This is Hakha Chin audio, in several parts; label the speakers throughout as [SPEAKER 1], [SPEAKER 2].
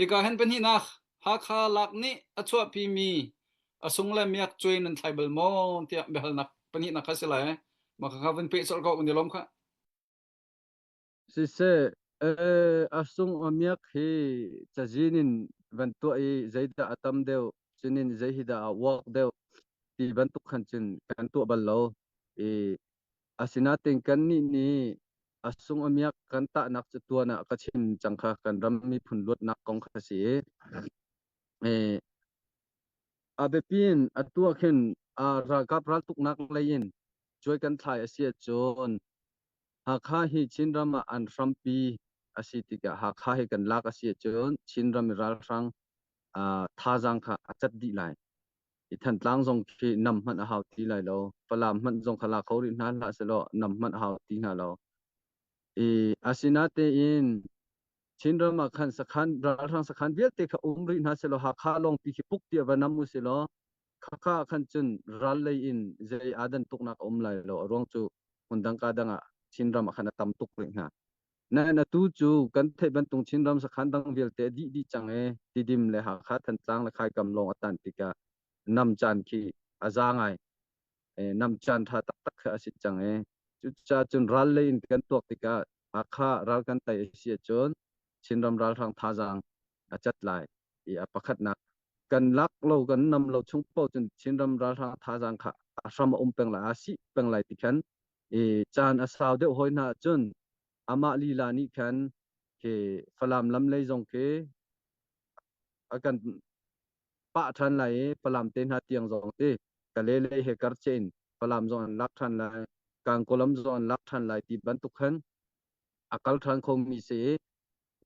[SPEAKER 1] Hika hin pahnihnak Hakha lak nih a chuahpimi a sung le miak cuai nan thlai bal maw tiah biahalnak pahnihnak kha si lai. Mah kha vun peh colh ko kan i lawm kha.
[SPEAKER 2] Siseh, a sung a miak hi cazin in van tuah i zeidah a tam deuh, cunin zei hi dah a uak deuh ti bantuk khan cun kan tuah bal lo. I asinain kannih nih a sung a miak kan tahnak cu tuan ah ka chim cang kha kan ram miphun luatnak kong kha si i a biapi in atu ah khin ralkap raltuknak lei in cuai kan thlai a si ahcun Hakha hi Chinram ah an hrampi a si tikah Hakha hi kan lak a si ahcun Chinram i ralhrang thazaang kha a cat dih lai. I Thantlang zong khi nam hmanh a hau ti lai lo. Falam hmanh zong kha la kho rih hna hlah sehlaw nam hmanh a hau ti hna lo. I asinatein Chinram ah khan sakhan ralhrang sakhan vialte kha um rih hna sehlaw Hakha lawngpi khi puk tiah va nam u silaw khakha ah khan cun ral lei in zei aa dan tuknak a um lai lo. A ruang cu hmundang ka dang ah Chinram ah khan a tam tuk rih hna. Nain atu cu kan theih bantuk Chinram sakhan dang vialte a dih dih cang i Tidim le Hakha Thantlang le Khaikam lawng a tan tikah nam caan khi a za ngai. Nam caan ṭha taktak kha a si cang i cucaah cun ral lei in kan tuak tikah Hakha ral kan tei a si ahcun Chinram ralhrang thazaang a cat lai i a pakhatnak kan lak lo kan nam lo chung paoh cun Chinram ralhrang thazaang kha a hram a um peng lai a sih peng lai ti khan i caan a sau deuh hoi hna ahcun amah lila nih khan khi Falam lam lei zong khi a kan pah ṭhan lai i Falam te hna tiang zong ti Kale lei he karche in Falam zong an lak ṭhan lai Kangkawlam zong an lak ṭhan lai ti bantuk khan a kal ṭhan khomi si i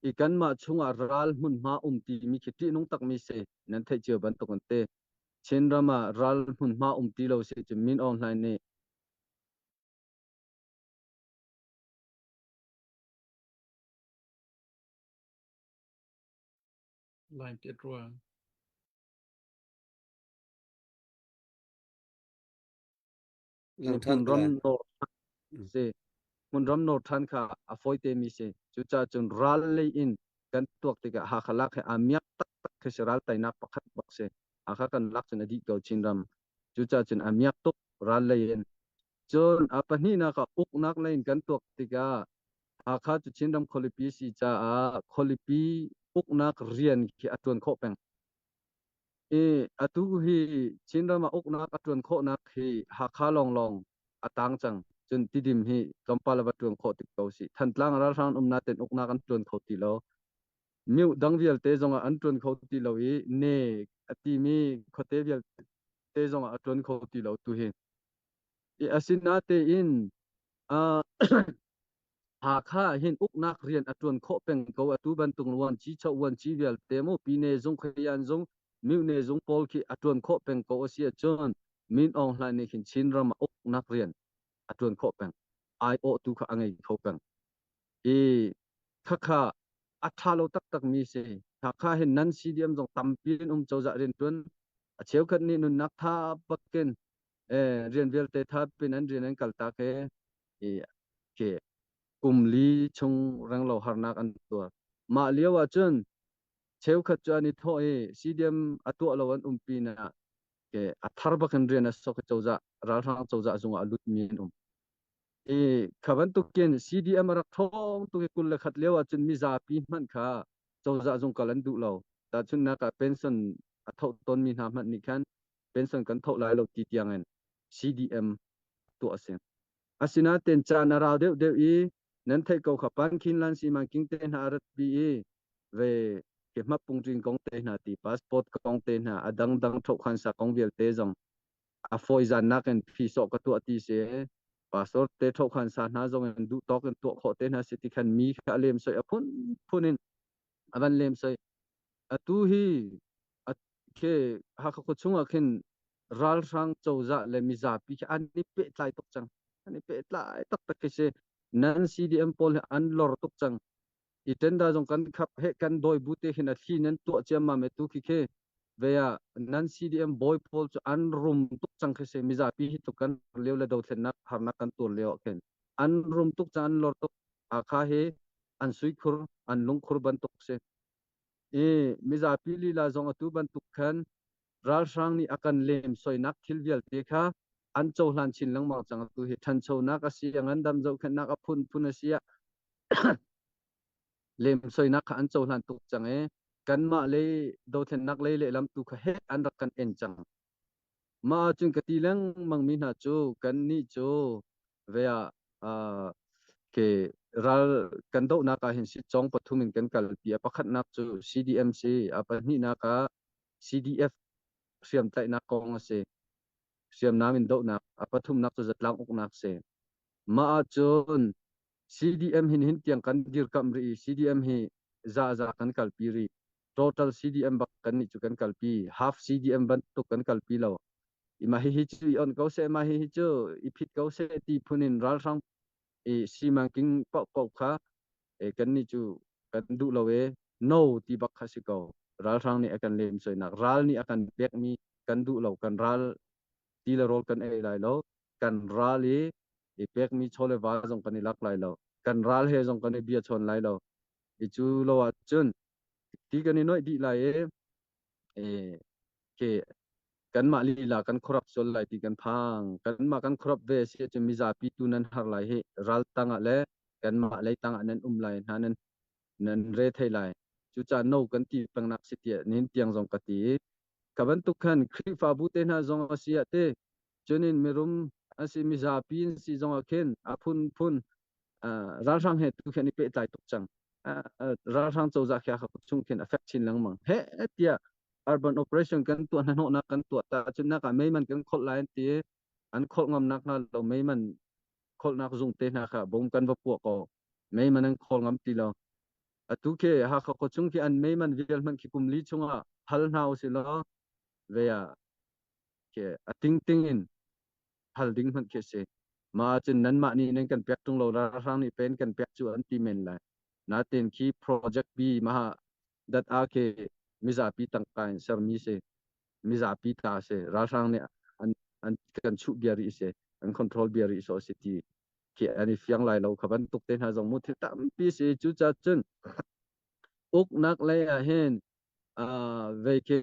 [SPEAKER 2] i kanmah chungah ral hmunhma um timi khi ṭihnung takmi si nan theih cio bantuk an ti. Chinram ah ral hmunhma um ti lo si cu Min Aung Hlaing nih
[SPEAKER 1] Line piat rua.
[SPEAKER 3] Lang ṭhan ko
[SPEAKER 2] hmunram
[SPEAKER 3] lai.
[SPEAKER 2] nawr si hmunram nawr ṭhan kha a fawite mi si. Cucaah cun ral lei in kan tuak tikah Hakha lak he aa miak taktak khi si ral teinak pakhat bak si. Hakha kan lak cun a dih ko Chinram. Cucaah cun a miak tuk ral lei in. Cun a pahnihnak ah uknak lei in kan tuak tikah Hakha cu Chinram khualipi si caah khualipi uknak rian khi a ṭuan khawh peng. I atu hi Chinram ah uknak a ṭuan khawhnak hi Hakha lawnglawng a tang cang. Cun Tidim hi tlawmpal a va ṭuan khawh tik ko si. Thantlang ralhrang um nain uknak an ṭuan kho ti lo. Myo dang vialte zongah an ṭuan kho ti lo i ne a timi khuate vialte zongah a ṭuan kho ti lo tu hi. I asinatein uh, Hakha ah hin uknak rian a ṭuan khawh peng ko. Atu bantuk vuanci cho vuanci vialte mu pine zung khuayan zung myone zung pawl khi a ṭuan khawh peng ko a si ahcun Min Aung Hlaing nih khin Chinram ah uknak rian a ṭuan khawh peng. Aiawhtu kha a ngei kho peng. I khakha a ṭha lo taktakmi si. Hakha hin nan CDM zong tampi in um cozah rianṭuan a cheukhat nih nunnak tha bakin rian vialte tha pin an rian an kaltak i i khi kum li chung renglo harnak an tuar. Mah lio ah cun cheukhat cu an i thawh i CDM a tuah lo an um pinah ke a thar bakin rian a sok i cozah ralhrang cozah zungah a lutmi an um. I kha bantukin CDM a rak ṭhawng tuk i 21 lio ah cun mizapi hmanh kha cozah zung kal an duh lo. Tahchunhnak ah pension a thoh tawnmi hna hmanh nih khan pension kan thoh lai lo ti tiangin CDM tuah a si. Asinain caan a rau deuhdeuh i nan theih ko kha Pankhin Lan Simanking te hna a ratpi i ve ke hmapungṭin kong te hna ti passport kong te hna a dangdang ṭhohkhansa kong vialte zong a fawizannak in phisawh ka tuah ti si pastor te ṭhohkhansa hna zong in duh tawk in tuah khawh te hna si ti khan mi kha a lemsoi a phunphun in a van lemsoi atu hi khi Hakha khua chungah khin ralhrang cozah le mizapi khi an i pehtlai tuk cang. An i pehtlai taktak khi si. Nan CDM pawl hi an lor tuk cang. I tender zong kan khap he kan dawi bu te hin a thli nan tuah ciammam e tu khi khi ve ah nan CDM bawi pawl cu an rum tuk cang khi si. Mizapi hi tuk kan lio le dothlennak harnak kan tur lio ah khin an rum tuk cang an lor tuk. Hakha hi an suikhur an lungkhur bantuk si. I mizapi lila zong atu bantuk khan ralhrang nih a kan lemsoinak thil vialte kha an cohlan chin lengmang cang. Atu hi ṭhanchonak a si, a ngandam zohkhenhnak a phunphun a si ah lemsoinak kha an cohlan tuk cang i kanmah lei dothlennak lei lehlam tu kha heh an rak kan en cang. Mah ahcun ka ti lengmang mi hna cu kannih cu ve ah ke ral kan dohnak ah hin sitcawng pathum in kan kalpi. A pakhatnak cu CDM si, a pahnihnak ah CDF hriamtlaihnak kong a si, hriamnam in dohnak, a pathumnak cu zatlang uknak si. Mah ahcun CDM hin hin tiang kan dirkamh rih i CDM hi za za kan kalpi rih. Total CDM bak kan nih cu kan kalpi. Half CDM bantuk kan kalpi lo. I mah hihi cu i on ko seh, mah hihi cu i phit ko seh ti phun in ralhrang i simanking paohpaoh kha e, kan nih cu kan duh lo e, no ti bak kha si ko. Ralhrang nih a kan lemsoinak, ral nih a kan pekmi kan duh lo, kan ral ti le rawl kan ei lai lo, kan ral i i pekmi chaw le va zong kan i lak lai lo, kan ral he zong kan i bia chawn lai lo. I cu lo ahcun ti kan i noih dih lai i e, ke kanmah lila kan corrupt sual lai ti kan phang. Kanmah kan corrupt ve si ahcun mizapi tu nan har lai hi, ral tangah le kanmah lei tangah nan um lai hna, nan nan re thei lai. Cucaah no kan ti pengnak si tiah nihin tiang zong ka ti i ka bantuk khan Khrihfabu te hna zong a si ah te cunin mirum an si, mizapi an si zong ah khin a phunphun ralhrang he tu khin i pehtlai tuk cang. Ralhrang cozah khi a chung khin a fek chin lengmang he tiah urban operation kan tuah hnahnawhnak kan tuah ta cun nak ah meiman kan kholh lai an ti, an kholh ngam nak hnga lo meiman kholhnak zung te hna kha bom kan va puah ko, meiman an khawl ngam ti lo. Atu khi Hakha khua chung khi an meiman vial hmanh khi kum li chungah hal hna usih law ve ah khi a tingting in hal ding hmanh khi a si. Mah ahcun nanmah nih nan kan pek ṭung lo, ralhrang nih pen kan pek cu an ti men lai. Natin khi project B maha dat a khi mizapi tangka in sermi si, mizapi ta si, ralhrang nih an an kan chuh bia rih si, an control bia rih so si ti khi an i fiang lai lo. Kha bantuk te hna zong mu thil tampi si. Cucaah cun uknak lei ah hin vei khi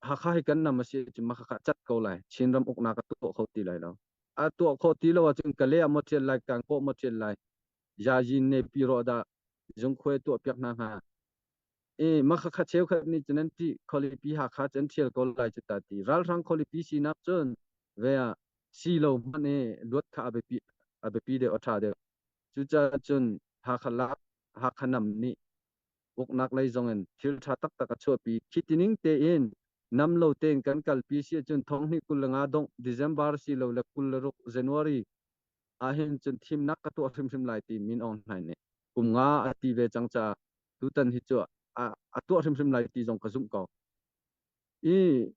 [SPEAKER 2] Hakha hi kan nam a si ahcun mah khakha cat ko lai. Chinram uknak a tuah kho ti lai lo. A tuah khawh ti lo ahcun Kale ah maw ṭial lai, Kankaw maw ṭial lai, Yayin ne pi rawh dah zungkhuai tuah piak hna hnga. I mah khakha cheukhat nih cun an ṭih, khualipi Hakha cu an ṭhial ko lai cu ta ti. Ralhrang khualipi sinak cun ve ah si lo hmanh i luat kha a biapi, a biapi deuh, a ṭha deuh. Cucaah cun Hakha lak, Hakha nam nih uknak lei zong in thil ṭha taktak a chuahpi. Khi tining tein nam lo tein kan kalpi si ahcun 2025 dongh December si lo le 26 January ahhin cun thimnak ka tuah hrimhrim lai ti Min Aung Hlaing nih kum nga a ti ve cang caah tutan hi cu a tuah hrimhrim lai ti zong ka zumh ko. I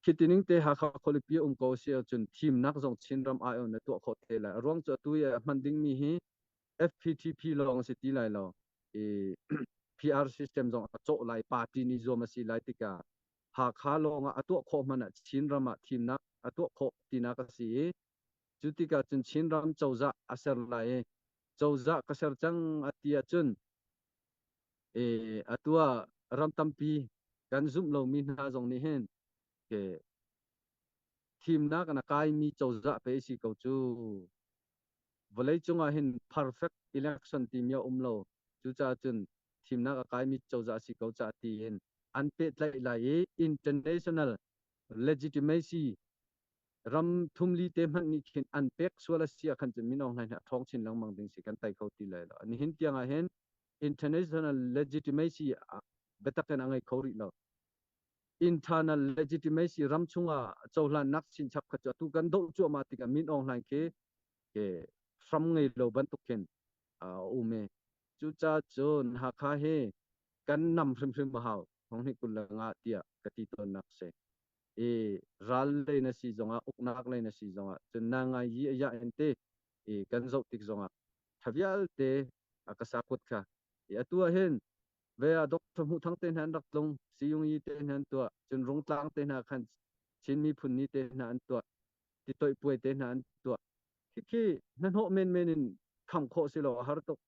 [SPEAKER 2] khi tining te Hakha khualipi um ko si ahcun thimnak zong Chinram aiawh na tuah khawh te lai. A ruang cu atu i a hman dingmi hi FPTP lawng a si ti lai lo i PR system zong a cawh lai, party nih zuam a si lai tikah Hakha lawng ah a tuah khawh hmanh ah Chinram ah thimnak a tuah khawh tinak a si i cu tikah cun Chinram cozah a ser lai i cozah ka ser cang a ti ahcun e, atu ah ram tampi kan zumh lomi hna zong nih hin ke thimnak na kaimi cozah pe si ko cu. Vawleicung ah hin perfect election timi a um lo. Cucaah cun thimnak a kaimi cozah a si ko caah tiin an pehtlaih lai i international legitimacy ram thumli te hmanh nih khin an pek sual a si ah khan cun Min Aung Hlaing hi a ṭhawng chin lengmang ding si, kan tei kho ti lai lo. Nihin tiang ah hin international legitimacy biatak in a ngei kho rih lo. Internal legitimacy ram chungah cohlannak chinchap kha cu atu kan doh cuahmah tikah Min Aung Hlaing khi ke hram ngei lo bantuk khin a um i cucaah cun Hakha hi kan nam hrimhrim a hau 2025 tiah ka ti tawnnak si. I ral lei na si zongah, uknak lei na si zongah, cun na ngai yi a ya in te i kan zoh tik zongah tha vialte a ka sakut kha i atu ah hin ve ah Doctor Hmuh Thang te hna an rak tlung, Siyung Yi te hna an tuah, cun Rungtlang te hna khan Chin miphun ni te hna an tuah, titoih puai te hna an tuah. Khikhi hnahnawh menmen in kham khawh si lo, a har tuk.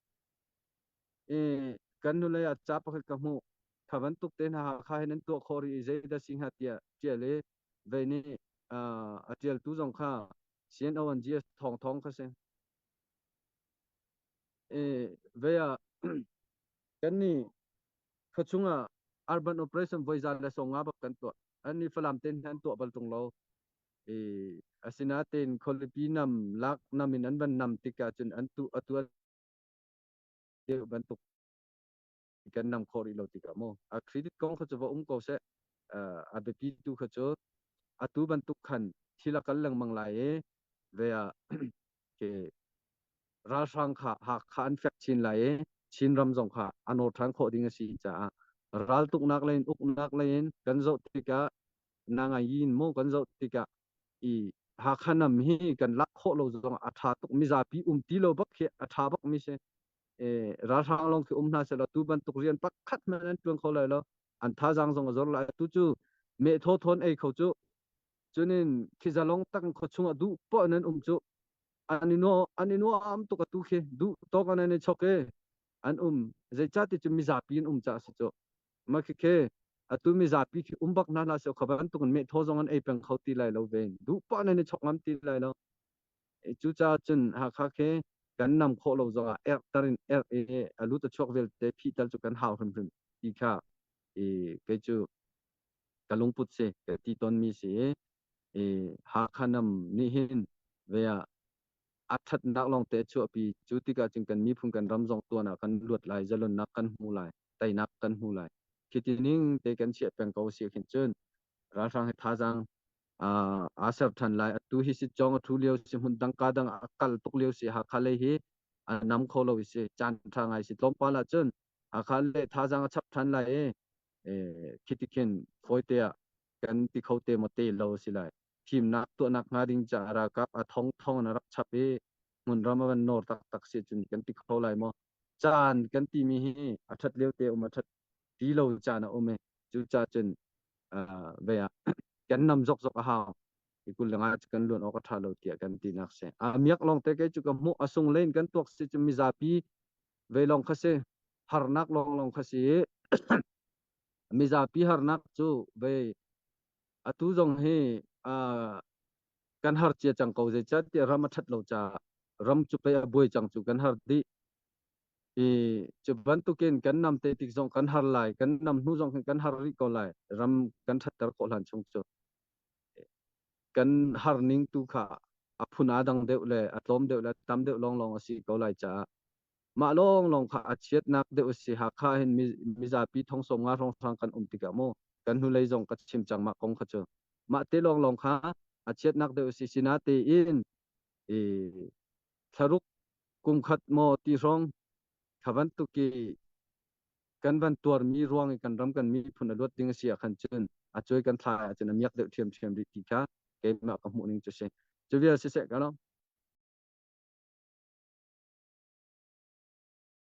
[SPEAKER 2] I. Kan hnulei ah ca pakhat ka hmuh. Kha bantuk te hna Hakha hin an tuah khawh rih i zeidah si hnga tiah ṭial i vei nih a ṭialtu zong kha CNO an GS Thawng Thawng kha si. I vei ah kan nih khuachung ah urban operation voi 150 bak kan tuah. An nih Falam te hna an tuah bal ṭung lo. I asinain khualipi nam lak nam in an van nam tikah cun an tu atu deuh bantuk kan nam khawh rih lo tikah mu a credit kong kha cu va um ko seh. A biapi tu kha cu atu bantuk khan thil a kal lengmang lai i ve ah ke ralhrang kha Hakha an fek chin lai i Chinram zong kha a nawr ṭhan khawh ding a si caah raltuknak lei in uknak lei in kan zoh tikah nangayin mu kan zoh tikah i Hakha nam hi kan lak khawh lo zong a ṭha tuk. Mizapi um ti lo bak khi a ṭha bak mi si. Ralhrang lawng khi um hna seh law tu bantuk rian pakhat hmanh an ṭuan kho lai lo, an thazaang zong a zor lai. Tu cu meh thaw thawn ei kho cu, cunin khi zalong tak khuachung ah duh poah nan um cu, an i nuam, an i nuam tuk. Atu khi duh tawk an i chok i an um, zeicahti cu mizapi an um caah si cu. Ma khi khi atu mizapi khi um bak hna hlah seh, kha bantuk in meh thaw zong an ei peng kho ti lai lo ve, duh poah nan i chok ngam ti lai lo. Cucaah cun Hakha khi kan nam khawh lo zongah erh tar in erh i a lut a chuak vialte phih tal cu kan hau hrimhrim ti kha i kei cu ka lungput si, ka ti tawnmi si i Hakha nam nih hin ve ah a ṭhatnak lawngte a chuahpi. Cu tikah cun kan miphun kan ram zong tuan ah kan luat lai, zalonnak kan hmu lai, teinak kan hmu lai. Khi ti ning te kan chiah peng ko si khin cun ralhrang hi thazaang aa ser ṭhan lai. Atu hi si cawng a ṭhu lio si, hmun dang ka dang a kal tuk lio si. Hakha lei hi a nam kho lo i si caan ṭha ngai si. Tlawmpal ah cun Hakha le thazaang a chap ṭhan lai i khi ti khin fawite ah kan ti kho te maw te lo si lai. Thimnak tuahnak hnga ding caah ralkap a thong thong in a rak chap i hmunram a van nawr taktak si cun kan ti kho lai maw? Caan kan timi hi a ṭhat lio te um, a ṭhat ti lo caan a um i cucaah cun ve ah kan nam zokzok a hau i 25 cu kan luan awk a ṭha lo tiah kan tinak si. A miak lawng te kei cu ka hmuh. A sung len kan tuak si cu mizapi ve lawng kha si, harnak lawng lawng kha si. Mizapi harnak cu ve atu zong hi kan har cia cang ko, zeicahtiah ram a ṭhat lo caah ram cu pei a buai cang cu, kan har dih i cu bantukin kan nam te tik zong kan har lai, kan nam hnu zong kan har rih ko lai. Ram kan ṭhatter khawh hlan chung cu kan har ning tu kha a phun aa dang deuh le a tlawm deuh le tam deuh lawnglawng a si ko lai caah mah lawnglawng kha a chiatnak deuh a si. Hakha hin mizapi thong 50 hrawnghrang kan um tikah mu, kan hnulei zong ka chim cang mah kong kha cu, mah te lawnglawng kha a chiatnak deuh a si. Sinatein i thlaruk kum khat maw ti hrawng kha bantuk i kan van tuarmi ruang i kan ram kan miphun a luat ding a si ah khan cun a cuai kan thlai ahcun a miak deuh ṭhiamṭhiam rih ti kha keimah ka hmuh ning cu si. Cu vial siseh ka lo.